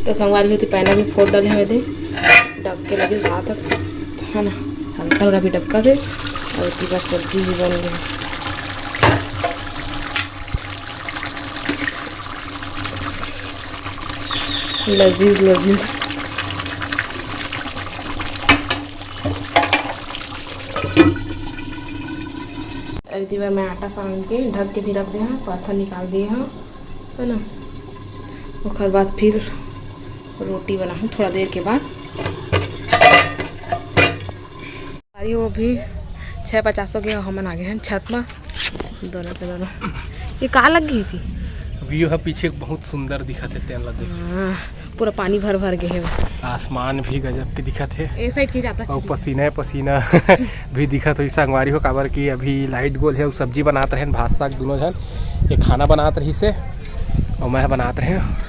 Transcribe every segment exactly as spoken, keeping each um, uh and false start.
तो संगवारी हो, एती पैना भी फोड़ डाले हवे दे, डबके लगे बात है ना, हल्का हल्का भी डबका दे। और एती बार सब्जी भी बन गई, लजीज लजीज। एती बार मैं आटा सान के ढक के भी रख दे हूँ, पाथर निकाल दिए हूँ, है ना। ओकर बाद फिर रोटी बनाहूँ थोड़ा देर के बाद। अरे वो भी छः पचास हो गया, हमन आ गए हैं छत में, दोनों के दोनों। ये का लग गई थी? व्यू है पीछे, बहुत सुंदर दिखत है, तेन ला देख। हाँ, पूरा पानी भर भर गए है। आसमान भी गजब के दिखत है। ए साइड के जाता और चली। पसीना पसीना भी दिखत होही संगवारी हो, काबर कि अभी लाइट गोल है, अउ सब्जी बनात रहे, भात साग दोनों झन, ये खाना बनात रही से, और मैं बनात रहे।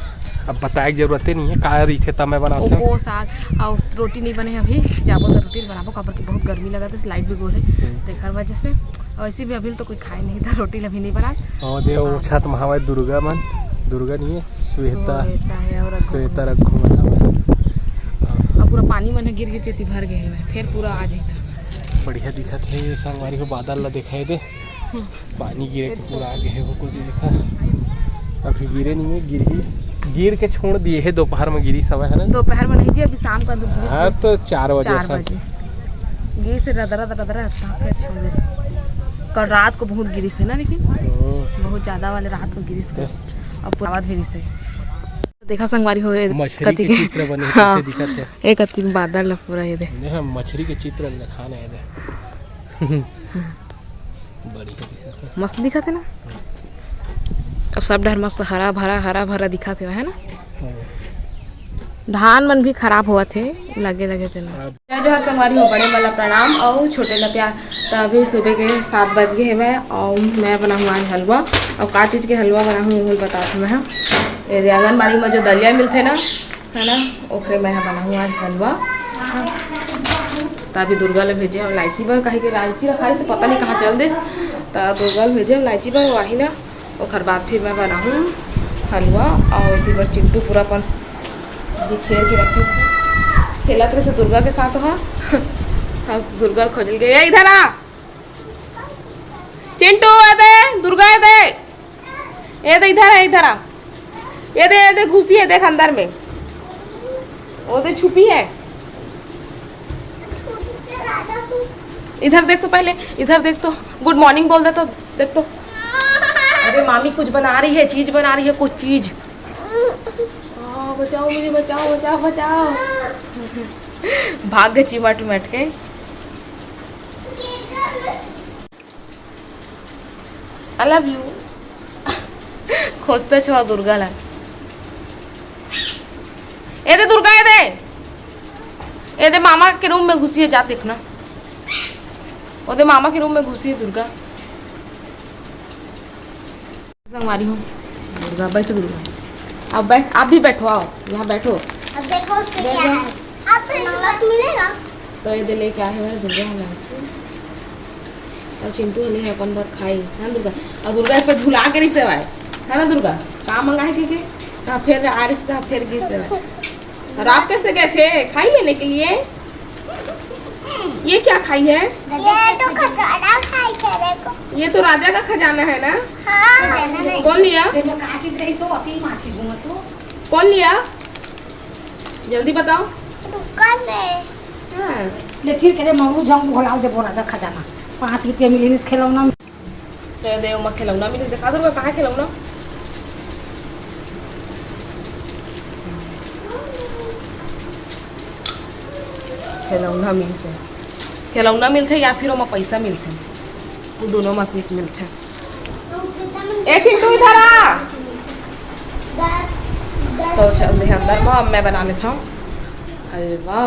अब बताए के जरूरते नहीं है, का रही थे तब मैं बनात रहे। वो साग और रोटी नहीं बने अभी, जाबो तो रोटी बनाबो, काबर कि बहुत गर्मी लगत है, लाइट भी गोल है, हम्म। तेकर वजह से। और ऐसे भी अभी तो कोई खाए नहीं था, रोटी अभी नहीं बना। और दे वो हाँ। छत में हमारे दुर्गा मन, दुर्गा नहीं है, श्वेता, श्वेता है और रघु। श्वेता रघु मन हमारे। अब पूरा पानी मन गिर गिर के भर गए हैं, फिर पूरा आ जाता। बढ़िया दिखत है ये संगवारी हो, बादल ला दिखाई दे, हम्म। पानी गिरे के पूरा आ गए है, वो कुछ देखा, अभी गिरे नहीं है, गिर ही, गिर के छोड़ दिए है, दोपहर में गिरी समय है ना। दोपहर में नहीं जी, अभी शाम का गिरी हाँ, से तो चार बजे चार ऐसा। बजे। गिरी से रदरा रदरा रदरा इतना फिर छोड़ दे। कल रात को बहुत गिरी से ना, लेकिन हम्म। बहुत ज्यादा वाले रात को गिरी से। तो अब आवाज गिरी से। देखा संगवारी हो, ये मछरी कति के के चित्र बने हाँ। पीछे दिखत है। एक अति बादल ला पूरा ये दे। देखा मछरी के चित्र दिखाने ये दे। बढ़िया दिखत है। मस्त दिखत है ना? अब सब डहर मस्त हरा भरा, हरा भरा दिखत है, है ना? हाँ। धान मन भी खराब होवत है, लगे लगे तेला। अब जय जोहार संगवारी हो, बड़े मन ला प्रणाम और छोटे ला प्यार। तो अभी सुबह के सात बज गए हवे और मैं बनाहूँ आज हलवा। और का चीज़ के हलवा बनाहूँ, वो बतात हूँ मैं। ये आंगनबाड़ी में जो दलिया मिलते ना, है ना, ओकरे मैं ह बनाहूँ आज हलवा। त अभी दुर्गा ल भेजे हव लाइची बर, काहे कि लाइची रखाइस, पता नहीं कहाँ चल दिस। त दुर्गा ल भेजे हव लाइची बर, वही ना, ओकर बाद फिर मैं बनाहूँ हलवा। और एती बर चिंटू पूरा अपन बिखेर के रखे, खेलत रहे दुर्गा के साथ ह। अब दुर्गा ल खोजल गए, ए, इधर आ चिंटू, ए दे, दुर्गा, ए दे। ये दे, इधर है, इधर आ। ये दे, ये दे, घुसी है, देख अंदर में। वो दे, छुपी है। इधर देख तो पहले, इधर देख तो। गुड मॉर्निंग बोल दे तो, देख तो। अरे मामी कुछ बना रही है, चीज बना रही है, कुछ चीज। आ, बचाओ मुझे, बचाओ, बचाओ, बचाओ। भाग गई चिमट उमट के। I love you। खोजते छो दुर्गा ला। ए दे दुर्गा, ए दे। ए दे मामा के रूम में घुसी है, जा देखना। ओ दे मामा के रूम में घुसी है दुर्गा। संगवारी हो दुर्गा, बैठ दुर्गा। अब बैठ, आप भी बैठो, आओ यहाँ बैठो। अब देखो उससे क्या है। आपको नमक मिलेगा? तो ये दे लेके आए हुए दुर्गा हमारे। और चिंटू हले है अपन बर खाई, है दुर्गा। और दुर्गा इस पे भुला के नहीं सेवाए, है ना दुर्गा? का मंगा है के, के? हाँ, फिर आ रही था, फिर गिर सेवाए। और आप कैसे गए थे खाई लेने के लिए? ये क्या खाई है? ये तो खजाना खाई तेरे को। ये तो राजा का खजाना है ना? हाँ। खजाना नहीं। कौन लिया? तेरे में का चीज रही सो, अति माँ चीज हूँ, मतलब। कौन लिया? जल्दी बताओ। दुकान में। हाँ। ले चीर के दे, मगरू जाऊँ, भोलाल दे, बोला जा खजाना। पाँच रुपया मिली नहीं खिलौना। तो ये दे, ओमा खिलौना मिलिस, देखा दुर्गा, कहाँ खिलौना? खिलौना मिलिस है। खिलौना मिलथे या फिर ओमा पैसा मिलथे, वो दोनों में से एक मिलथे। ए चिंटू, इधर आ। तो चल दे अंदर में, अब मैं बना लेता हूँ हलवा।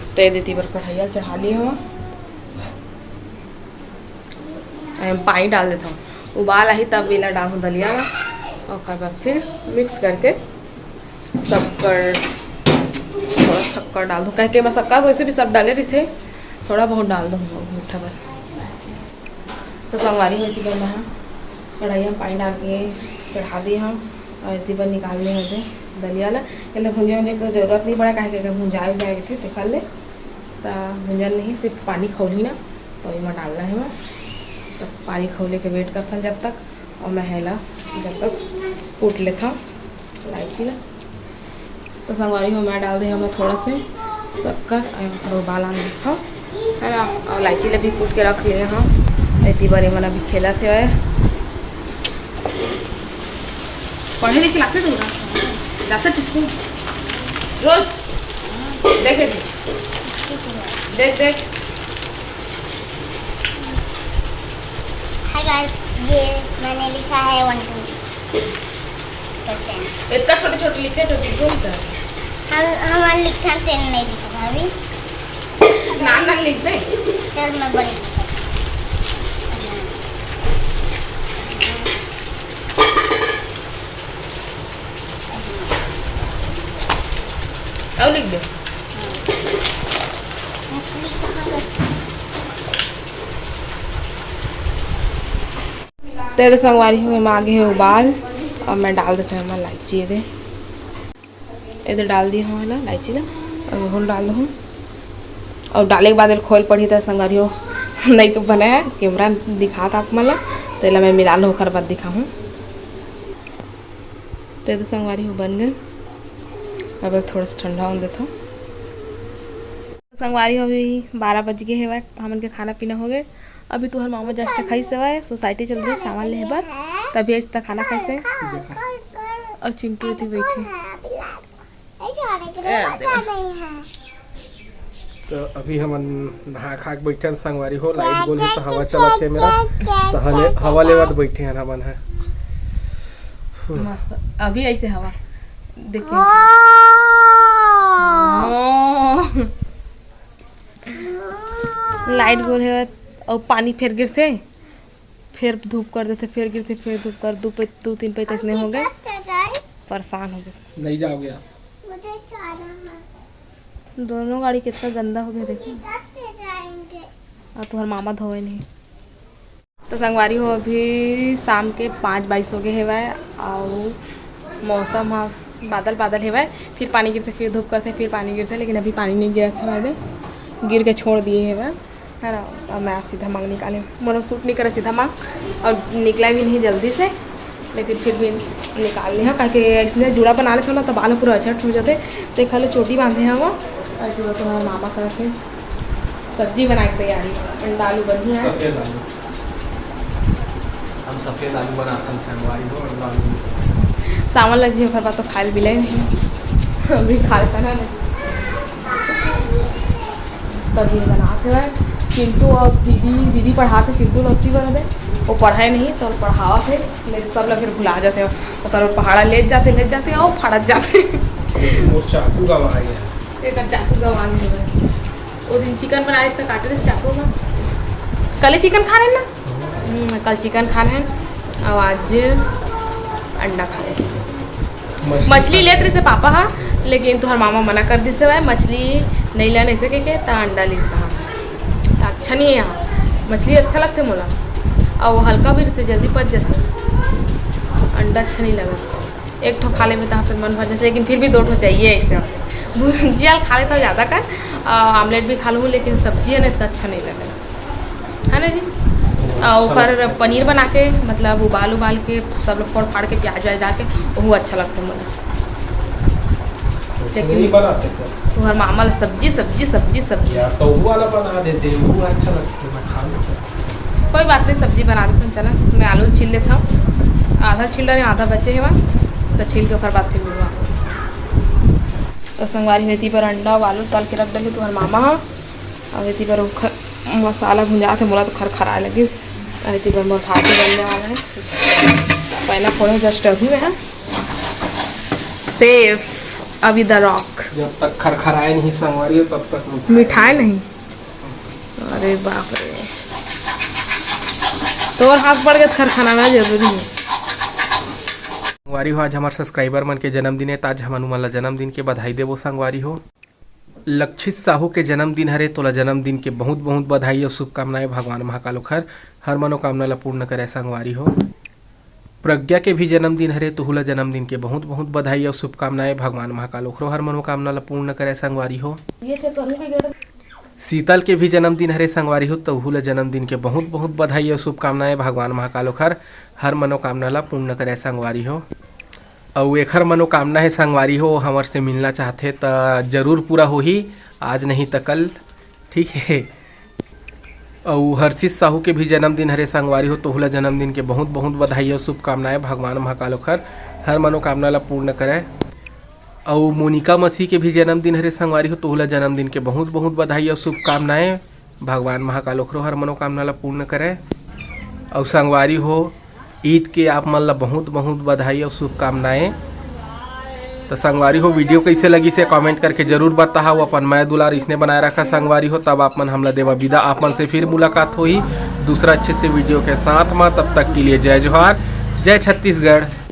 तो ये दे एती बर कढ़ाइया चढ़ा लिए हूँ। एम पानी डाल देता हूँ, उबाल आही तब एला डालहूँ दलिया ला। ओकर बाद फिर मिक्स करके शक्कर, थोड़ा शक्कर डाल दूँ, काहे कि मैं शक्कर तो वैसे भी सब डाले रहिथे, थोड़ा बहुत डाल दूँ मीठा बर। तो संगवारी हो, एती बर मैं ह कढ़ाई में पानी डाल के चढ़ा दे हूँ और एती बर निकाल ले होते दलिया ला। एला भुंजे उंजे के जरूरत नहीं पड़ा, काहे कि अगर भुंजाए उजाए रहिथे तेखर ले, त भुंजन नहीं, सिर्फ पानी खौलही ना, तो एमा डालना है मैं। तो पानी खौले के वेट करथन जब तक, और मैं हेला जब तक कूट लेथव इलायची ला। तो संगवारी हो, मैं डाल दे हमें थोड़ा से शक्कर और थोड़ा उबाल आने देथव, है ना। और इलायची ला भी कूट के रख लिए हम। एती बार ये मन अभी खेलत हे। पढ़े लिखे लागते तुमका? जाते थे स्कूल रोज? देखे थे, देख देख। हाय गाइस, ये मैंने लिखा है वन टू टेन। इतना छोटे छोटे लिखे तो बिल्कुल नहीं था। हम हमारे लिखा टेन नहीं लिखा था अभी। नान नान लिख दे। चल मैं बड़ी लिखा। और लिख दे। तेरे संगवारी हो, एमा आगे हे उबाल। अब मैं डाल देथव एमा इलायची, एदे, एदे डाल दिए हव ना इलायची ला, अब एहू ल डाल दूँ। और डाले के बाद एला खोल पड़ी त संगवारी हो, नहीं तो बने हे, कैमरा दिखात आप मन ला, तो एला मैं मिला लूँ, ओकर बाद दिखाहूँ। तो एदे संगवारी हो बन गए। अब थोड़ा सा ठंडा होने देथव। संगवारी हो, अभी बारह बज गए हेवय, हमन के खाना पीना हो गए। अभी तुहर मामा just खाइस हेवय, सोसाइटी चल रही सामान लेहे बर, तभी आज तक खाना खाइस हे। और चिंटू एती बैठे। तो अभी हमन नहा खा के बैठन संगवारी हो, लाइट गोल हे तो हवा चलत हे मेरा, तो हले-, हवा लेवत बैठे हन हमन ह। मस्त, अभी ऐसे हवा देखिए। लाइट गोल हे और पानी फेर गिरथे, फेर धूप कर देथे, फेर गिरथे, फेर धूप कर, दू पे, दू तीन पे तैसने हो गए। परेशान हो गए। नहीं जाओगे आप। दोनों गाड़ी कितना गंदा हो गया, देखो। और तुम्हारे मामा धोए नहीं। तो संगवारी हो, अभी शाम के पाँच बाईस हो गए हेवय, अउ मौसम ह बादल बादल हेवय, फिर पानी गिरथे, फिर धूप करथे, फिर पानी गिरथे, लेकिन अभी पानी नहीं गिरत हेवय, गिर के छोड़ दिए हेवय, है ना। अब मैं सीधा मांग निकाले, मोर सूट नहीं करे सीधा मांग, और निकला भी नहीं जल्दी से, लेकिन फिर भी निकाल ले हव, काहे कि इसने जूड़ा बना लेथव ना, तो बाल पूरा अचट हो जाते। तो एक खाली चोटी बांधे हव, और पूरा तुम्हारे मामा करत हे। सब्जी बनाए के तैयारी, अंडा आलू बढ़िया है। सफेद आलू, हम सफेद आलू बनाथन संगवारी हो, अंडा आलू नहीं। सावन लग जी, ओकर बाद तो खाए मिले नहीं, अभी खा लेता ना। तब ये बनाते हैं चिंटू और दीदी, दीदी पढ़ाते चिंटू लौती बना दे, वो पढ़ाए नहीं तो पढ़ावा थे, नहीं तो सब लोग फिर भुला जाते हैं। ओकर पहाड़ा ले जाते, ले जाते और फाड़त जाते। मोर चाकू गवा गया। एकर चाकू गवा गया। ओ दिन चिकन बनाए से काटे रहे चाकू में। कल ही चिकन खा रहे ना? हम्म, कल चिकन खा रहे हैं और आज अंडा खा रहे हैं। मछली लेत रहिसे पापा हा, लेकिन तुहर मामा मना कर दिसे भाई, मछली नहीं लेना ऐसे कह के, त अंडा लिस तहा। अच्छा नहीं है यहाँ, मछली अच्छा लगते मोला, और वो हल्का भी रहते, जल्दी पच जाते, अंडा अच्छा नहीं लगा। एक ठो खा लेबे तहाँ फिर मन भर जाथे, लेकिन फिर भी दो ठो चाहिए ऐसे। भुजिया खा लेता हूँ ज़्यादा कर, आ, आमलेट भी खा लूँ, लेकिन सब्जी है ना इतना अच्छा नहीं लगे, है ना जी? आ, ओकर पनीर बना के, मतलब उबाल उबाल के सब लोग फोड़ फाड़ के प्याज व्याज डाल के, वो अच्छा लगता है मुझे। लेकिन तुम्हार मामा ला सब्जी, सब्जी, सब्जी, सब्जी। यार, तो वो वाला बना देते, वो अच्छा लगता है, मैं खा लेता। कोई बात नहीं, सब्जी बना देते हैं। चला, मैं आलू छील लेता हूँ, आधा छील रहे, आधा बचे है, तो छील के ओकर बाद फिर मिलवा। तो संगवारी हो, एती बर अंडा अउ आलू तल के रख डले तुम्हार मामा ह। अब एती बर मसाला भुंजात हे, मोला तो खरखराए लगिस। अब एती बर मोर भाजी बनने वाला है। पहला फोड़े जस्ट अभी में है। सेफ अभी द रॉक। जब तक खरखराए नहीं संगवारी हो, तब तक मिठाए नहीं। अरे बाप रे, तोर हाथ पड़ गए, खरखराना जरूरी है। संगवारी हो, आज हमार सब्सक्राइबर मन के जन्मदिन हे, त आज हमन उमन ला जन्मदिन के बधाई देबो संगवारी हो। लक्षित साहू के जन्मदिन हरे, तोला जन्मदिन के बहुत बहुत बधाई अउ शुभकामनाएं। भगवान महाकाल ओखर हर मनोकामना ला पूर्ण करे संगवारी हो। प्रज्ञा के भी जन्मदिन हरे, तुहू ला जन्मदिन के बहुत बहुत बधाई अउ शुभकामनाएं। भगवान महाकाल ओखरो हर मनोकामना ला पूर्ण करे संगवारी हो। ये चेक करूँ कि गेट शीतल के भी जन्मदिन हरे संगवारी हो, तुहू ला जन्मदिन के बहुत बहुत बधाई अउ शुभकामनाएं। भगवान महाकाल ओखर हर मनोकामना ला पूर्ण करे संगवारी हो। अउ एखर मनोकामना हे संगवारी हो, हमर से मिलना चाहथे त जरूर पूरा होही, आज नहीं त कल, ठीक हे। अउ हर्षित साहू के भी जन्मदिन हरे संगवारी हो, तोहू ला जन्मदिन के बहुत बहुत बधाई अउ शुभकामनाएं। भगवान महाकाल ओखर हर मनोकामना ला पूर्ण करे। अउ मोनिका मसीह के भी जन्मदिन हरे संगवारी हो, तोहू ला जन्मदिन के बहुत बहुत बधाई अउ शुभकामनाएं। भगवान महाकाल ओखरो हर मनोकामना ला पूर्ण करे। अउ संगवारी हो, ईद के आप मन ला बहुत बहुत बधाई अउ शुभकामनाएं। त संगवारी हो, वीडियो कइसे लगिस हे कमेंट करके जरूर बताहव। अपन मया दुलार इसने बनाए रखा संगवारी हो, तब आप मन हमला देवा विदा। आप मन से फिर मुलाकात होही दूसरा अच्छे से वीडियो के साथ मा। तब तक के लिए जय जोहार, जय छत्तीसगढ़।